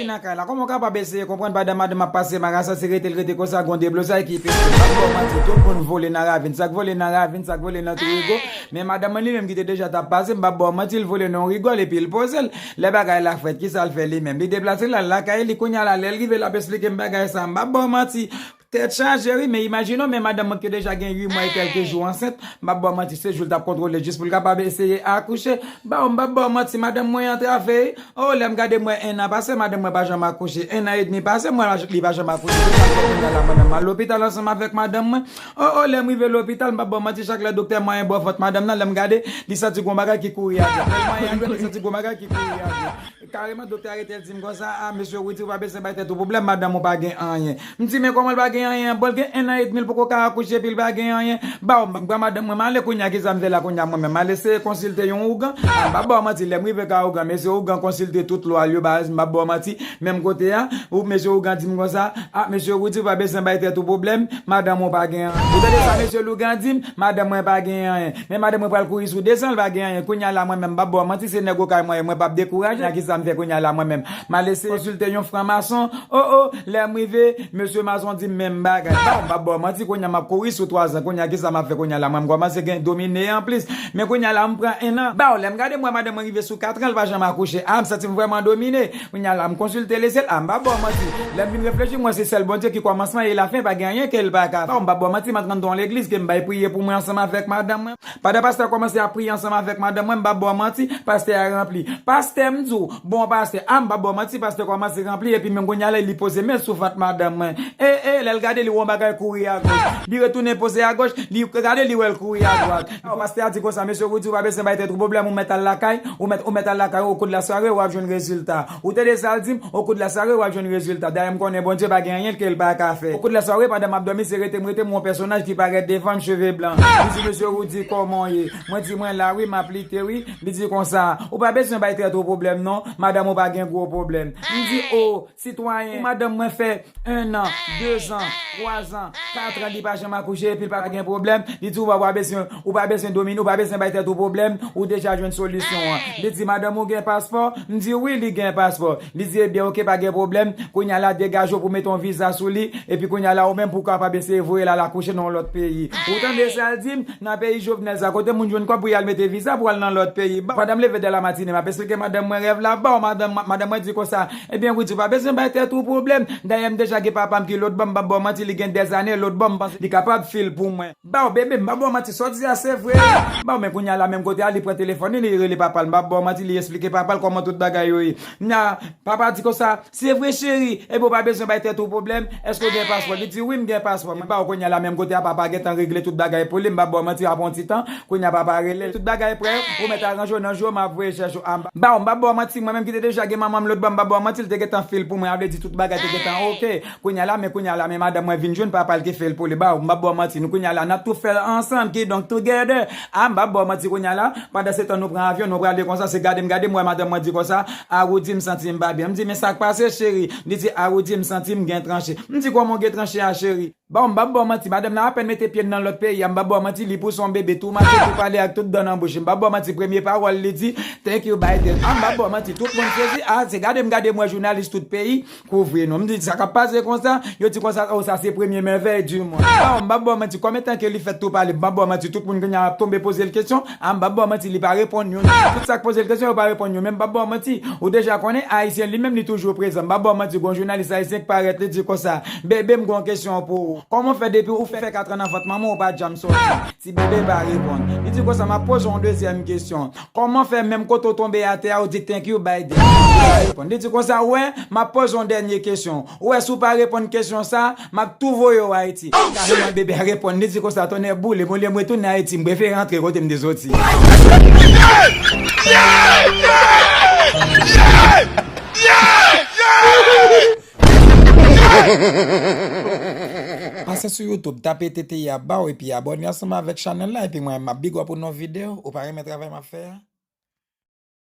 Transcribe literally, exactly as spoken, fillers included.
Nan kay la, kòman w kapab eseye konprann pandan madanm ap pase marasa, se rete l rete konsa, gon deblozay ki pete. M ap ba w manti, tout moun vole nan ravin. Sa k vole nan ravin, sa k vole nan Tou Rigo. Men madanm mwen li menm ki te deja t ap pase, m p ap ba w manti, l vole nan yon rigòl epi l poze l. Lè bagay la fèt, kisa l fè li menm? Li deplase l al lakay li, kounye a la, lè l rive, l ap esplike m bagay sa. M p ap ba w manti, tèt chaje wi, men imajine w, men madanm mwen ki deja gen uit mwa e kèlke jou ansent, m p ap ba w manti, se jou l t ap kontwole jis pou l kapab eseye akouche. Ba w, m p ap ba w manti, madanm mwen antrave wi. O, lè m gade m wè en an pase, madanm mwen pa janm akouche. En an edmi pase, mwen li pa janm akouche. Se sa k fè kounye a la, mwen menm m al lopital ansanm avèk madanm mwen. O, o, lè m rive lopital, m p ap ba w manti, chak lè doktè mwen enbò vant madanm nan, lè m gade, li santi gon bagay ki kouri avè l. Lè l manyen avè l, li santi gon bagay ki kouri avè l. Kareman, doktè a rete l di m konsa, a, mesye Rudy, ou pa bezwen bay tèt ou pwoblèm, madanm ou pa gen anyen. M di, men kòman l pa gen anyen? Bon, l gen en an edmi, l poko ka akouche, epi l pa gen anyen. Ba w, m pran madanm mwen, m ale kounye a, kisa m fè la kounye a mwen menm? M al eseye konsilte yon ougan. A, m p ap ba w manti, lè m rive ka ougan, mesye ougan konsilte tout lwa l yo, baz, m p ap ba w manti, menm kote a, ou, mesye ougan di m konsa, a, mesye Rudy, ou pa bezwen bay tèt ou pwoblèm, madanm ou pa gen anyen. Ou tande sa, mesye lougan di m? Madanm mwen pa gen anyen. Men madanm mwen pral kouri sou de zan, l pa gen anyen. Kounye a la, mwen menm, m p ap ba w manti, se nèg okay mwen ye, mwen p ap dekouraje. Nan kisa m fè kounye a la, mwen menm? M al eseye konsilte yon franmason. O, o, lè m rive, mesye mason di m menm bagay. Ba w, m p ap ba w manti, kounye a m ap kouri sou twa zan. Kounye a, kisa m ap fè kounye a la? Mwen, m kòmanse gen domine anplis. Men kounye a la, m pran en an. Ba w, lè m gade, m wè madanm mwen rive sou kat an, l pa janm akouche. A, m santi m vrèman domine. Kounye a la, m konsilte lesyèl. A, m p ap ba w manti. Lè m vin reflechi, m wè se sèl Bondye ki kòmansman e lafen, pa gen anyen ke l pa ka fè. Ba w, m p ap ba w manti, m antre anndan yon legliz ke m bay priye pou mwen ansanm avèk madanm mwen. Pandan pastè a kòmanse ap priye ansanm avèk madanm mwen, m p ap ba w manti, pastè a ranpli. Pastè, m di w, bon pastè, a, m p ap ba w manti, pastè kòmanse ranpli, epi menm kounye a la, li poze men sou vant madanm mwen. E, e, lè l gade, li wè yon bagay kouri agoch. Li retounen poze agòch, li gade, li wè l kouri adwat. Pastè a di konsa, mesye Rudy, ou pa bezwen bay tèt ou pwoblèm, ou mèt al lakay, ou mèt, ou mèt al lakay, au cours de la soirée, w ap jwenn rezilta. Ou tande sa l di m? Au cours de la soirée, w ap jwenn rezilta. Dayè, m konnen Bondye pa gen anyen ke l pa ka fè. Au cours de la soirée, pandan m ap dòmi, se rete m rete m wè yon pèsonaj ki parèt devan m, cheve blan. Li di, mesye Rudy, kòman w ye? Mwen di, mwen la wi, m ap lite wi. Li di konsa, ou pa bezwen bay tèt ou pwoblèm non, madanm ou pa gen gwo pwoblèm. M di, o, sitwayen, pou madanm mwen fè en an, de zan, twa zan, kat an, li pa janm akouche, epi l pa gen pwoblèm. Li di, ou pa, ou pa bezwen, ou pa bezwen domine, ou pa bezwen bay tèt ou pwoblèm, ou deja jwenn solisyon an. Li di, madanm ou gen paspò? M di, wi, li gen paspò. Li di, ebyen, oke, pa gen pwoblèm. Kounye a la, degaje w pou mete yon viza sou li. Epi kounye a la, ou menm pou w kapab eseye voye l al akouche nan yon lòt peyi. Ou tande sa l di m? Nan peyi Jovenel sa, kote moun jwenn kòb pou y al mete viza pou al nan lòt peyi. Ba, pandan m leve de la matine, m ap esplike madanm mwen rèv la. Ba, madanm, madanm mwen di konsa, ebyen, Rudy, ou pa bezwen bay tèt ou pwoblèm. Dayè, m deja gen papa m ki lòt bò, m p ap ba w manti, li gen dèzane lòt bò, m panse li kapab fè l pou mwen. Ba w, bebe, m p ap ba w manti, sa w di a se vre. Ba w, men kounye a la, menm kote a, li pran telefòn li, li rele papa l. M p ap ba w manti, li esplike papa l kòman tout bagay yo ye. Nya, papa di konsa, se vre cheri, ebyen ou pa bezwen bay tèt ou pwoblèm, èske w gen paspò? Li di, wi, m gen paspò. Men ba w, kounye a la, menm kote a, papa gentan regle tout bagay pou li, m p ap ba w manti, apre yon ti tan, kounye a papa rele l, tout bagay prè, ou mèt aranje w nan jou, m ap voye chèche w. A, m p ap ba w manti, mwen menm ki te deja gen manman m lòt bò, m p ap ba w manti, li te gentan fè l pou mwen, a vle di tout bagay te gentan oke. Kounye a la, men kounye a la, men madanm mwen vin jwenn papa l ki fè l pou li. Ba, m p ap ba w manti, nou kounye a la, n ap tou fè l ansanm, kidonk together. A, m p ap ba w manti kounye a la, pandan se tan nou pran avyon, nou prale konsa, se gade m gade, m wè madanm mwen di konsa, a, Rudy, m santi m pa byen. M di, men sa k pase, cheri? Li di, a, Rudy, m santi m gen tranche. M di, kòman w gen tranche a, cheri? Ba, m p ap ba w manti, madanm nan apèn mete pye l nan lòt peyi a, m p ap ba w manti, li pouse yon bebe, tou mache, tou pale ak tout dan nan bouch. M p ap ba w manti, premye pawòl li di, thank you, Biden. A, m p ap ba w manti, tout moun sezi, a, se gade m gade, m wè jounalis tout peyi kouvri nou. M di, sa k ap pase konsa? Yo di konsa, o, sa se premye mèvèy di mond. Ba, m p ap ba w manti, kòm etan ke li fèt tou pale, m p ap ba w manti, tout moun kounye a ap tonbe poze l kesyon, a, m p ap ba w manti, li pa reponn youn. Tout sa k poze l kesyon, yo pa reponn youn, men m p ap ba w manti, ou deja konnen, Ayisyen li menm, li toujou prezan. M p ap ba w manti, gon jounalis ayisyen k parèt, li di konsa, bebe, m gon kesyon pou ou. Kòman w fè depi ou fè kat an nan vant manman w, ou pa janm sòti? Ti bebe pa reponn. Li di konsa, m ap poze w yon dezyèm kesyon. Kòman fè menm kote w tonbe atè a, ou di thank you, Biden? Ou pa reponn. Li di konsa, ou wè, m ap poze w yon dènye kesyon. Ou wè, si w pa reponn kesyon sa, m ap tou voye w Ayiti. Kareman bebe a reponn, li di konsa, tonnè boule m, olye m retounen Ayiti, m prefere antre kote m te soti. Pase sou YouTube, tape T T I a ba w epi abòne ansanm avèk chanèl la, epi mwen, m ap big up ou nan videyo, ou pa renmen travay m ap fè a?